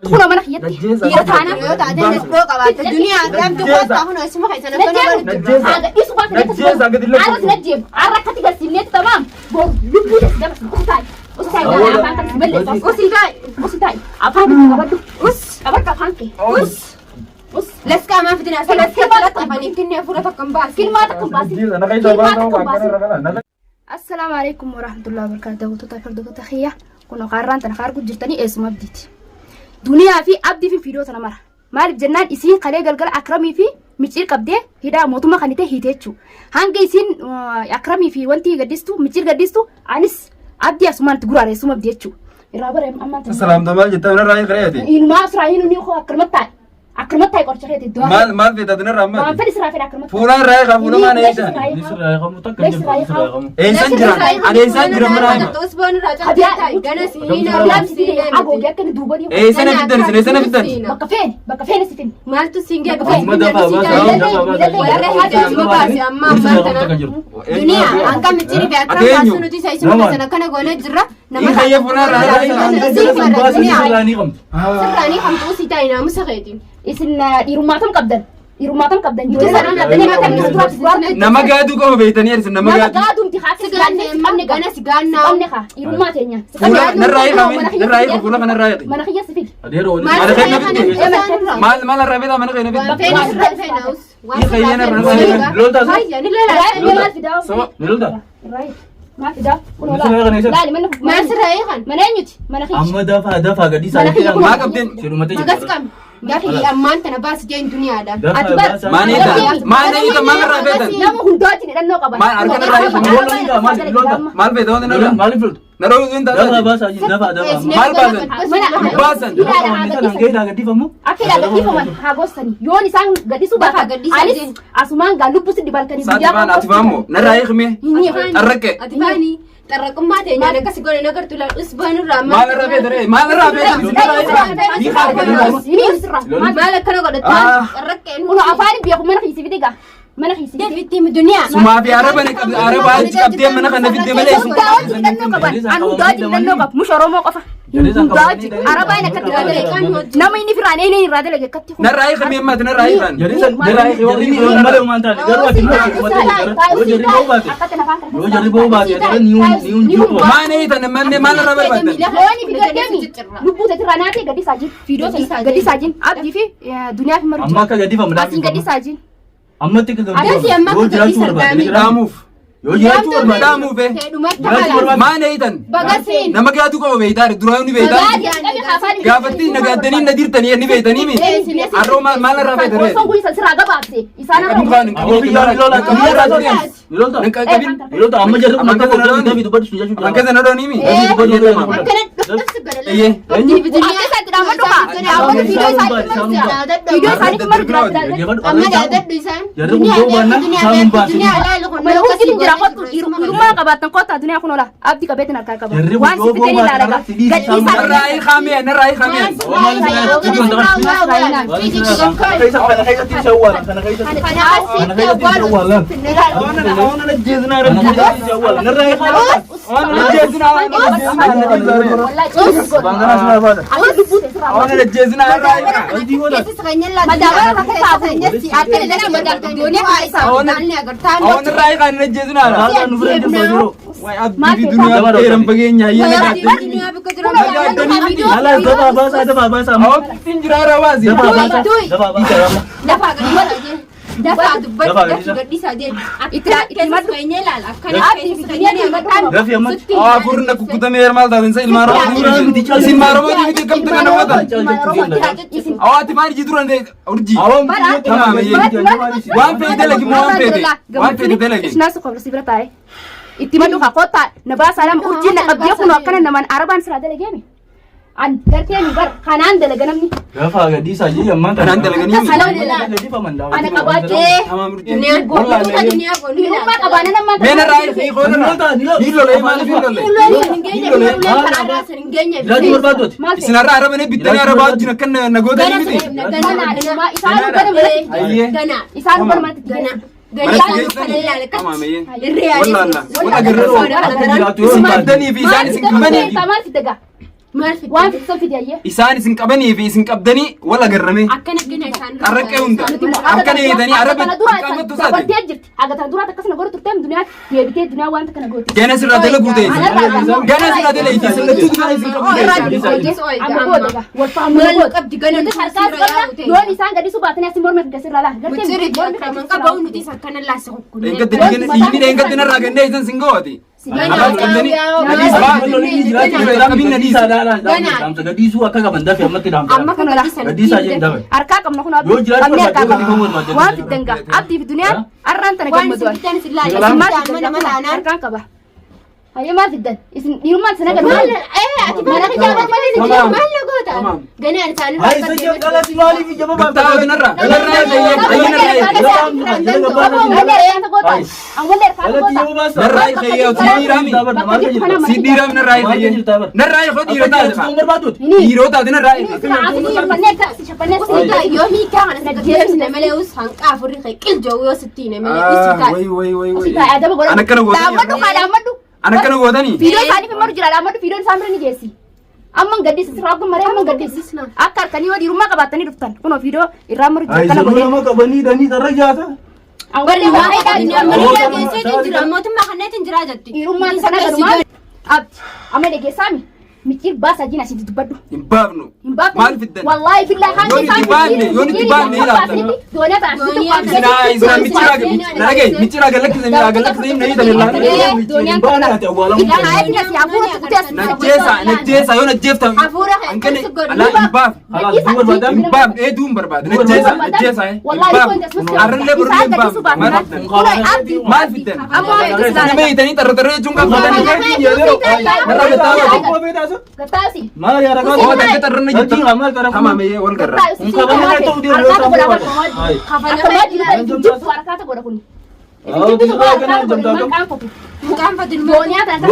Kunoo mana kiyyatti. Najjeesa. Dhiira taana. Yoo taate nasboo qabaatte duniyaa dhamtu kottaa kun isuma keessan akkana Najjeesu. godhu. Najjeesa. Haa gadhiisu baate Najjeesa, gadi Arra lakkisu. si najjeefu. Arra akkatti garsiifneetti tamaam. Boru lubbuu si dabarsu. Usitaayi. Usitaayi. Afaan kan si balleessu. Usitaayi. Usitaayi. Afaan kee qabadhu. Us. Qabadhu afaan kee. Us. Us. Lasqaa maa fidina asii lasqaa jalatti afaniif kennee hafuura tokko hin baasin. Kilmaa takka hin baasin. Najjeesa. Na keessa Kilmaa baasuu takka hin waan baasin. kana irra kana. Assalaamu alaikum warahmatullahi wabarakatuh. Daawwattoota fi hordoftoota kiyya kun qaarraan tana kaargu jirtanii eessuma abdiiti. Duniyaa fi abdii fi fiidoo tana mara. Maaliif jennaan isiin kalee galgala akramii fi micciir qabdee hidhaa mootummaa kan ta'e hiite jechuudha. Hanga isiin akramii fi wanti gaddistu micciir gaddistu anis abdii asumaan itti guraare eessuma abdii jechuudha. Irraa bara ammaan tana. Salaamta maal jettaa narraa hin qareeti. Inumaa asirraa hin ni koo akkanumatti taa'e. Akkanumatti taa'e qoricha keetii du'aa. Maal maal feetaa narraa Waan ammaati? fedhi sirraa fedha akkanumatti. Fuula irraa eegaa fuula maal eegaa? Inni sirraa eegamu takka hin jirtu inni sirraa eegamu. Eessaan jiran? Ani eessaan jiran mana hima? Usboon irraa cabdee taa'i. Gana siin Agoogee akka inni duuba dhiibu. Eessa na fiddan isin eessa na fiddan? Bakka feene bakka feene si finne. Maaltu siin gee Amma dafaa baasaa dafaa baasaa. Warra hidhaa baase amma Inni sirraa ammaan eegamu tana. takka hin jirtu. Duniyaa hanga micciiri fi akkam Ati eenyu? baasu nuti isa isuma keessan akkana goonee jirra. Nama Inni kayya fuula irraa Sirraa Sirraa ni qabdu. Sirraanii hamtuu usii taa'i naamusa keetiin. Isin dhiirummaatam qabdan. Dhiirummaatam qabdan. Nuti sanaan qabdanii qabdanii akka inni duraatti duraatti. Nama gaaduu qofa beektanii ersin nama Nama gaaduu. gaadumti haa Si gaanne amma gana si gaannaa. Qabne haa dhiirummaa teenya. Fuula narraa hiikame narraa hiiku fuula kana narraa hiiki. Mana kiyya si fidi. Adeeroo waliin. Maal Mana sirraa keenya kana fidde. Maal maal irraa feetaa mana keenya Waan fidde. feena sirraa feena us. Waan Ni fayyana sirraa irraa feena. Loltaa sun. Hayya ni lola. Maal fidaa? Sama Ni loltaa. Maal fidaa? Kun Inni sirraa eegan eessa? Laali mana Maal sirraa eegan? Mana eenyuti? Mana kiyya. Amma dafaa dafaa gadi isaa. Mana kiyya kun- maa qabdeen? Sirumatti Magas jirtu. qabni. Gaafi ammaan tana baasi jeen duniyaadha. Dafaa baasaa. Maal eegan? Maal eegan? Maal irraa feetan? Nama hundaa wajjin hidhannoo qaba. Maal harka narraa hiikamu? Maal feeta wanti narraa? Maaliif loltu? Narraa hin Dafaa taate. baasaa dafaa dafaa. Maal baasan? Baasan. Hanga gadhiifamu. Akka ilaa gadhiifaman haa gossani. Yoon isaan gadhiisuu Bakka baatan gadhiisaa anis jeen. asumaan gaa lubbuu si dibalkanii Saati baan ati baammoo narraa hiikame. Xarraqqe. Ati baani xarraqummaa teenyaan akkas godhe nagartu laal usbaan irraa Maal irraa feeta ree? Maal irraa feeta? Narraa hiikame. Hiikaa harka narraa. Maal akkana godhataan xarraqqeen Kun afaan beeku mana kiisi fide gaa. Mana kiisi fide. Deebiitti duniyaa. Sumaa fi araba ni qabdi. Araba achi qabdee mana kana fidde malee. Hundaa wajjin hidhannoo qaban. An hundaa wajjin hidhannoo qabu. Mush Oromoo qofa. Hundaa wajjin. Arabaan akkatti irraa dalage. Nama inni firaan eenyuun irraa dalage akkatti. Narraa hiikame ammaati narraa hiikan. Jarri maal taane garuu ati yoo jarri ba'uu baate yoo jarri ba'uu baate ni hundi Maal eegan? Maal irraa barbaadan? Looni fi gaddeemi lubbuu teetirraa naatee gadi saajin fiidoo gadi saajin abdii fi duniyaa fi maru Amma akka gadhiifamu asiin gadi saajin. Ammatti akka Akkasii amma yoo akka jiraachuu gadhiisan barbaade daa'imni. Dhaamuuf. yoo jiraachuu barbaade Dhaamuuf. Dhumatti Jiraachuu haala. barbaade. Maal eegan? Bagasiin. Nama gaaduu qofa beektaa duraa ni beektaa. Gaafattiin nagaaddanii na dirtanii ni beektanii mi? Har'oo maal maal irraa feeta ree? Osoo guyisa sirraa gabaabse isaan Qabin har'a kaan hin Aboo biyyaa ni lola qabin. ni lolta ni lolta Hin qabin. ni lolta amma jarri kun akka godhan dafi dubbatu sun jechuudha. Afaan keessa na dhoonii mi? Akkana dhufsi godhe. Iyyee. Akka isaatti dhaabbadhu kaa dhaabbadhu fiidoo isaanii fiidoo isaanii maru jiraatu Amma daadadhu isaan. Jarri kun ba'uu baannaan isaan hin baasin. Duniyaa laal kun Mana hundi jira kottu dhiirummaa qabaattan kottaa duniyaa kun ola abdii qabeetin harkaa qaba Jarri kun waan si yoo fideen ba'uu ilaala baatan irratti gaa dhiisi isaan gadhiisaa Narraa hiikame narraa hiikame. Afurna kukkutamee maal taate isa ilmaan Oromoo isin maal Oromoo miti kamtu kana hubatan Awaati maal iji duran urjii waan feete dalagi moo waan feete waan feete dalagi Isnaasu qabla si bira taa'e. Itti maddu haa kottaa na baasaa lama urjiin na qabdee kun akkana namaan arabaan siraa dalageemi. An gartee ni bar kanaan dalaga namni. Gaafa gadhiisaa jee ammaan Kanaan dalaganii Ana qabaachee. Tamaam urjii Dhiirummaa qabaana namaan. Mee narraa hiikoo narraa hin lolee maaliif hin lolee Jiraachuu barbaaddooti. Maal Isin har'a araba ne bittanii arabaa wajjin akka nagootanii miti Isaan gara manatti. Ayyee Isaan gara manatti. Manatti geessanii Walla walla walla garree isin qabdanii fi isaan isin qabanii Maal fidda gaa? Maal fidde? Waan fidsan fidi ayyee. Isaan isin qabanii fi isin qabdanii wal agarrame. Akkana gina isaan Arraqqee hunda. Akkana eeganii araba qabattu isaati. Dabaltee jirti. Haga tana duraatti akkasuma godhu turteem duniyaan deebitee duniyaan wanta kana goote. Gana sirraa dalaguu ta'e. Gana sirraa dalaguu ta'e. Lachuu gana isin qabdu ta'e. Amma booda egaa wal fahamuu Maal booda. qabdi gana Nuti harkaas qabna yoon isaan gadi subaatanii asii morma fidda sirraa laa. Gartee Mucirri mormi akkama qabu nuti akkana laasa kukkunnee. Dheengadde dhiigni dheengadde narraa gannee isin sin gooti. Afaan qabdanii Gadhiisuu akka qaban dafee ammatti dhaamsa. Amma kana gadhiisan. Gadhiisaa jeen dafe. Harkaa qabna kun Yoo jiraachuu qabnee harkaa barbaadde qabna. yoo gadhiifamuu Waan fiddan gaa abdii fi duniyaan arraan tana Waan gammadu. isin fiddan isin laala. Isin maal Amma fiddan nama taanaan. harkaan qaba. Hayyee maal fiddan isin dhiirummaan isin agarra. Maal ati maal ati maal Tamaam. maal na goota? Tamaam. Ganaan isaanii Haa isa jee qalati maaliif ija babaafta? Gattaa narraa. Narraa Narraa hiikayyee si dhiiraami. Si dhiiraami narraa hiikayyee. Narraa hiikoo dhiiroo taate. Dhiiroo taate narraa hiika. Yoo hiikaa kana si gadhiisne malee us hanqaa afurri kee qiljo yoo sitti hine malee us taa'e. Way way way way. Ana akkana gootanii. Ana akkana gootanii. Fiidoo isaaniif hin maru jira dhaammadu fiidoon isaan bira ni geessi. Amma hin gaddiisu sirraa kun maree amma hin gaddiisu. Akka harkanii yoo dhiirummaa qabaattanii dhuftan kunoo fiidoo irraa maru jira kana godhee. Nama qabanii dhanii tarra jaata. Awwalli waa hidhaa jira. Mootummaa keessatti jira mootummaa kanneetiin jira jetti. Dhiirummaan sana galumaa abdi amma dhageessaami micciir baasa jiin asitti dubbadhu. Hin baafnu. Hin baafne. Maal fiddan? Wallaahi billaahi hanga Yoon itti isaan baanne, yoon itti baanne ilaaltan. Doonaa ta'an asitti Isinaa isinaa micciiraa na dhagaye micciiraa galakkisanii galakkisanii na hiitan illaan. Dooniyaan Baana ati awwaalamuu. Najjeesa najjeesa yoo najjeeftan. Hafuura kee Hanqinni akkas godhu. alaa hin baafne. Kalaas duu barbaadaan. Hin baafne eeduun barbaade najjeesa najjeesa hin baafne. Arrallee borullee hin baafne. Maal fiddan? Maal fiddan? Nama hiitanii xarra xarra jechuun kan fidanii. Narraa gattaa Gattaasi. Maal yaa ragaa? Oo takka xarra na jirtu. Tamaam eeyyee wal garra. Harkaata godha kun. Mukaan fadil Dooniyaa kana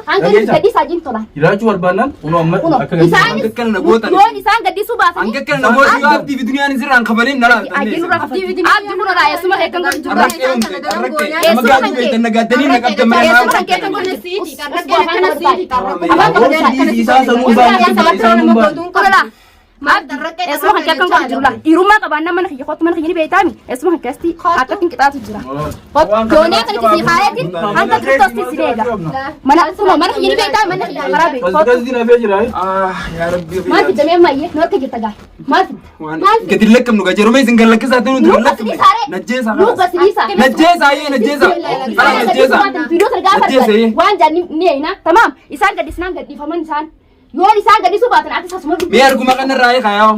hanga gadhiisaa jiin tola. Jiraachuu barbaannaan kunoo amma akka Isaanis Hanga kana na gootan. yoon isaan gaddisuu baasanii Hanga kana na gootan yoo abdii fi duniyaan isirraan kafaleen na laatan. ajjiin abdii kun irraa eessuma kee kan godhu jiru. Arraqqee humte arraqqee nama gaaduu beektan na gaaddanii na qabdan malee Eessuma maal kan kee kan godhu Eessuma kan kee kan godhu jiru laa dhiirummaa qabaannaa mana kiyya kottu mana kiyya ni beektaami eessuma kan keessatti akkatti qixaatu jira. Dooniyaa kan itti sii kaayetiin hanga turtoosti si eega. Mana kunoo mana kiyya ni beektaami mana kiyya karaa beektu. Kasdi nafee jira. Ah yaa rabbi. Maal fidda mee ammayyee nu harka jirta gaa maal fidda? Waan gadi lakkabnu gaa yeroo isin gallakkisaa ta'e nuti lakkabnu. Najjeesa. Nu basiliisa. Najjeesa ayyee najjeesa. Ala najjeesa. Najjeesa ayyee. Waan jaan ni eeyna tamaam isaan gaddisnaan gadhiifaman isaan yoon isaan gaddisuu baatan ati sasuma Mee arguma kanarraa eegaa yaa'u.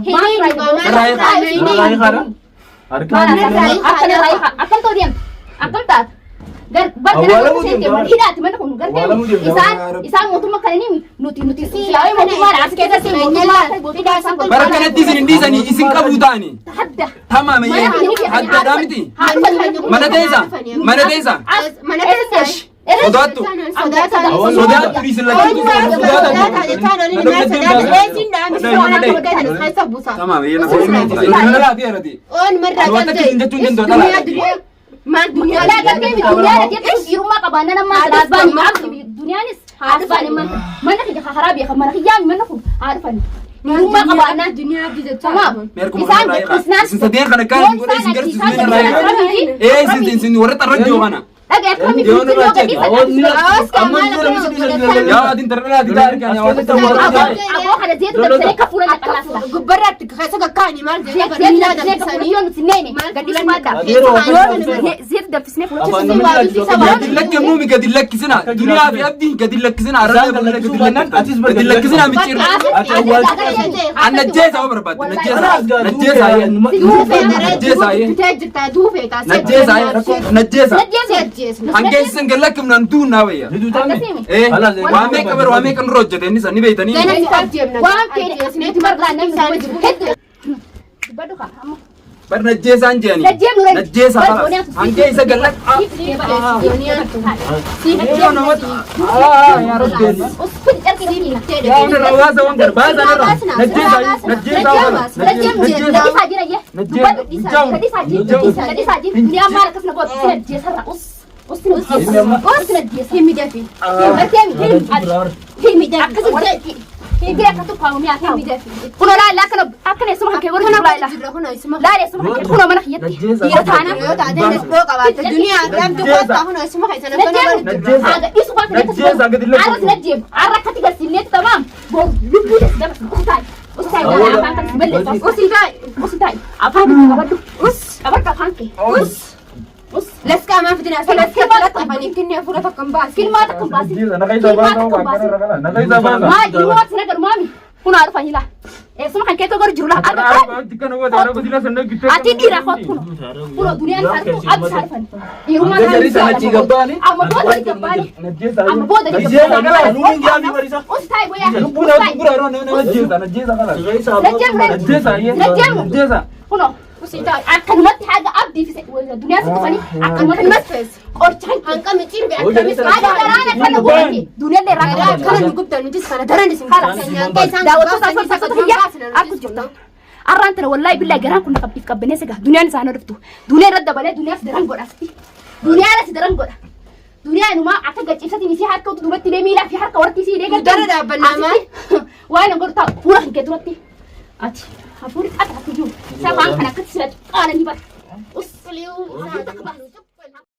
Akkam ta'u deemta akkam taata hidhaati mana kun gartee isaan isaan mootummaa kana ni nuti nuti siyaawee mootummaa as keessatti mootummaa isaan Bara kanatti isin hin dhiisanii isin qabuu ta'anii. hadda Tamaam ayyee. Haddaadhaa miti. Mana teessa. Mana teessa. Mana teessa. Sodaattu. Sodaattu isin lakkiftu. Tamaam ayyee na fayyadu. Mana laatee irratti. Wanta isin jechuun danda'u dhala. Laa gartee duniyaa jettu dhiirummaa qabaannaan amma as baanii duniyaanis haa dhufan mana kiyya karaa beekan mana kiyyaa mana kun haa dhufan dhiirummaa qabaannaan tamaam Mee arguma isaan kanarraa eegaa. isnaan Isin sadeen kana kaan isin godhe isin garsiisu mee narraa eegaa. Ee isin isin warra xarra jiru kana. dhaga akkami Yoo nurraa jedhe. Yaa adin tarra laati taa argaa yaa wanta warra taa'e. aboo kana zeetu dabsanii akka fuula naqalaasla Gubbarratti keessa kakkaani maal jedhee zeetu danfisnee fuula Gadi lakkifnu mi gadi lakkisina. Duniyaa fi abdiin gadi lakkisina. Arrabee bullee gadi lakkisina. Gadi lakkisina micciirra. An najjeesa yoo barbaadde najjeesa. Najjeesa ayyee. Najjeesa ayyee. Najjeesa ayyee. Najjeesa. Hanga isin gad lakkifnu an duun naa wayya. Ee waa meeqa bara waa meeqa nurra hojjete inni san ni beeytanii. waan fedhe nuti margaa namni jiru hedduu dubbadhu kaa amma Bar najjeesaan jedhanii. Najjeesa kalaas. Hanga isa gad lakk. Yaa rabbi. Yaa inni rawaasa waan gara baasa narra. Najjeesa najjeesa kalaas. Najjeesa. Usna Us himi dafi. Himi dafi. Akkasuma himi akka tokko mi'a ta'u. Himi dafi. Kunoo laala akkana akkana eessuma kan kee warri jiru laala. Jirra kunoo isuma. Laala eessuma kan kee kunoo mana kiyyatti. Dhiira taana. Yoo taate dhoo qabaatte duniyaa dhabdu kottaa kunoo isuma keessa na kana wal jirra. Haga dhiisu waan kana Najjeesa gadi lakkisu. Arras najjeem. Arra akkatti garsiifneetu tamaam. Boru lubbuu des gama usitaay. Usitaay laala afaan kan balleessa. Usii taa'e. Usitaay afaan kee qabadhu. Us. Qabadhu afaan kee. Us. Us. Lasqaa maaf dina asii lasqaa laxxafanii kinni hafuura tokko hin baasin. Kilmaa takka hin baasin. Kilmaa takka hin baasin. Maal ilmoo ati nagaru maami? Kun haa dhufan ilaa. Eessuma kan keessa godhu jiru laa. Ati dhiira kootu kuno. Kuno duniyaan isaa dhuftu abdi isaa dhufan. Dhiirummaa Hanga jarri sana achi gabbaani. Amma booda ni gabbaani. Amma booda ni Kana nuun jaafii barisa. Us taa'e wayyaa. Lubbuu na gurgura yeroo nama najjeesa najjeesa kana. Najjeesa najjeesa. Kuno. Akkanumatti haga abdii fi duniyaa si dhufanii akkanumatti qorchaan Hanqa micciirbe Yoo jarri akkamis sana haga garaan akkana godhate duniyaan irraa Garaa akkana nu gubdan nutis kana daran isin daawwattoota afaan kiyya akku jirta. Arraan tana wallaahi billahi garaan kun if qabbanee siga duniyaan isaan dhuftu. Duniyaa irra dabalee duniyaas daran godha asitti. Duniyaan as daran godha. Duniyaa inumaa akka gachiifsatiin isii harka utuu duubatti illee miilaa fi harka warti isii illee Dara dhaabbannaa maal? Waan hin godhu taa'u fuula kan kee duratti. Ati hafuurri xaxaatu jiru. Sabaan kan akkatti sila qaala ni bara. Us.